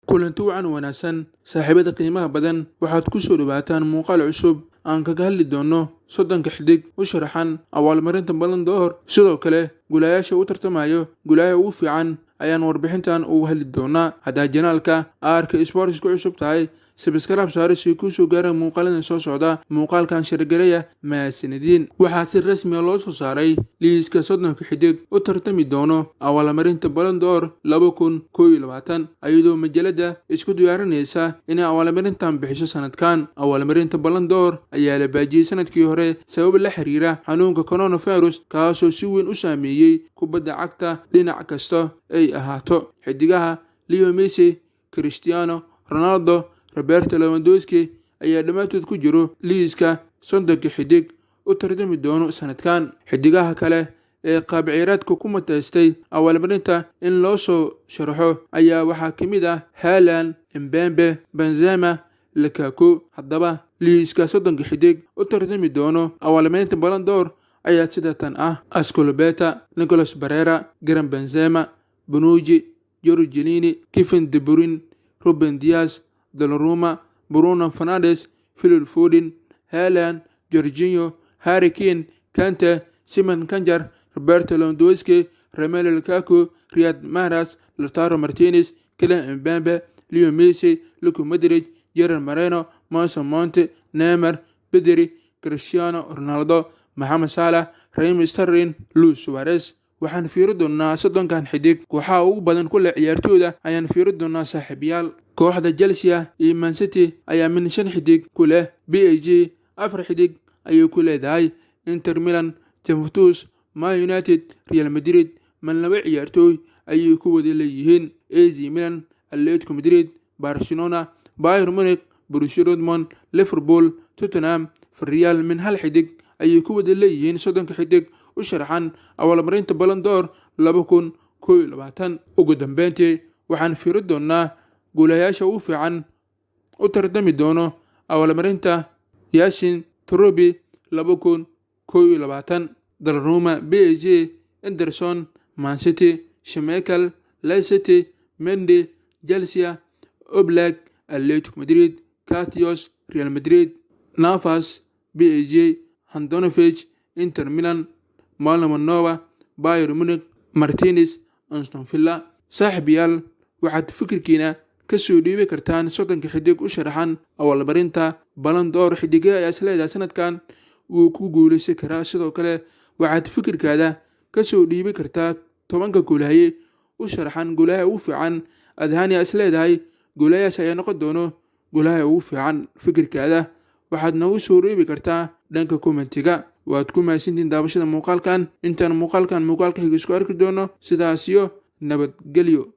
Kulanti wacan wanaagsan, saaxiibada qiimaha badan. Waxaad ku soo dhawaataan muuqaal cusub aan kaga hadli doono 30-ka xidig u sharaxan abaalmarinta Ballon d'Or. Sidoo kale gulayaasha u tartamayo gulayaha ugu fiican ayaan warbixintan uga hadli doonaa. Haddaa channel-ka Arka Sports ku cusub tahay, subscribe saaro si kuu soo gaara muuqaaladan soo socda. Muuqaalkan share gareeya. Mahadsanediin. Waxaa si rasmiya loo soo saaray liiska 30-ka xidig u tartami doono abaalmarinta Ballon d'Or 2021, iyadoo majalada isku diyaarinaysa inay abaalmarintan bixiso sanadkan. Abaalmarinta Ballon d'Or ayaa la baajiyey sanadkii hore sabab la xiriira xanuunka coronavirus, kaasoo si weyn u saameeyey kubadda cagta dhinac kasta ay ahaato. Xidigaha Leo Messi, Cristiano Ronaldo, Roberto Lewandowski ayaa dhammaantood ku jiro liiska 30-ka xidig u tartami doono sanadkan. Xidigaha kale ee qaabciyaareedka ku mutaystay abaalmarinta in loo soo sharaxo ayaa waxaa ka mid ah Haaland, Mbappe, Benzema, Lukaku. Haddaba liiska 30-ka xidig u tartami doono abaalmarinta Ballon d'Or ayaa sida tan ah: Azpilicueta, Nicolas Barella, Karim Benzema, Bonucci, Giorgio Chiellini, Kevin De Bruyne, Ruben Dias, Donnarumma, Bruno Fernandes, Phil Foden, Haaland, Jorginho, Harry Kane, Kante, Simon Kjaer, Roberto Lewandowski, Romelu Lukaku, Riyad Mahrez, Lautaro Martinez, Kylian Mbappe, Leo Messi, Luka Modric, Gerard Moreno, Mason Mount, Neymar, Pedri, Cristiano Ronaldo, Mohamed Salah, Raheem Sterling, Luis Suarez. Waxaan fiiri doonaa 30-kan xidig kooxaha ugu badan kule ciyaartooyda ayaan fiiri doonaa, saaxiibayaal. Kooxda Chelsea iyo Man City ayaa min shan xidig ku leh. PSG afar xidig ayay ku leedahay. Inter Milan, Juventus, Man United, Real Madrid man laba ciyaartooy ayay ku wada leeyihiin. AC Milan, Atletico Madrid, Barcelona, Bayern Munich, Borussia Dortmund, Liverpool, Tottenham, Villarreal min hal xidig ayay ku wada leeyihiin 30-ka xidig u sharaxan abaalmarinta Ballon d'Or 2021. Ugu dambeyntii waxaan fiiri doonaa guulayaasha ugu fiican u tartami doono abaalmarinta Yashin Trophy 2021: Donnarumma, PSG, Ederson, Man City, Schmeichel, Leicester, Mendy, Chelsea, Oblak, Atletico Madrid, Courtois, Real Madrid, Navas, PSG, Handanovic, Inter Milan, Manuel, Bayern Munich, Martinez, Aston Villa. Saaxiibayaal, waxaad fikirkiina kasoo dhiibi kartaan 30-ka xidig u sharaxan abaalmarinta Ballon d'Or. Xidige ayaa is leedahay sanadkan wuu ku guuleysan karaa? Sidoo kale waxaad fikirkaada kasoo dhiibi kartaa 10-ka goolhaye u sharaxan goolaha ugu fiican. Adhania is leedahay goolahayaas ayaa noqon doono goolaha ugu fiican? Fikirkaada waxaad noogu soo reebi kartaa dhanka comment-iga. Waad ku mahadsantihiin daawashada muuqaalkan. Intaan muuqaalkan muuqaalka xiga isku arki doono, sidaasiyo nabadgelyo.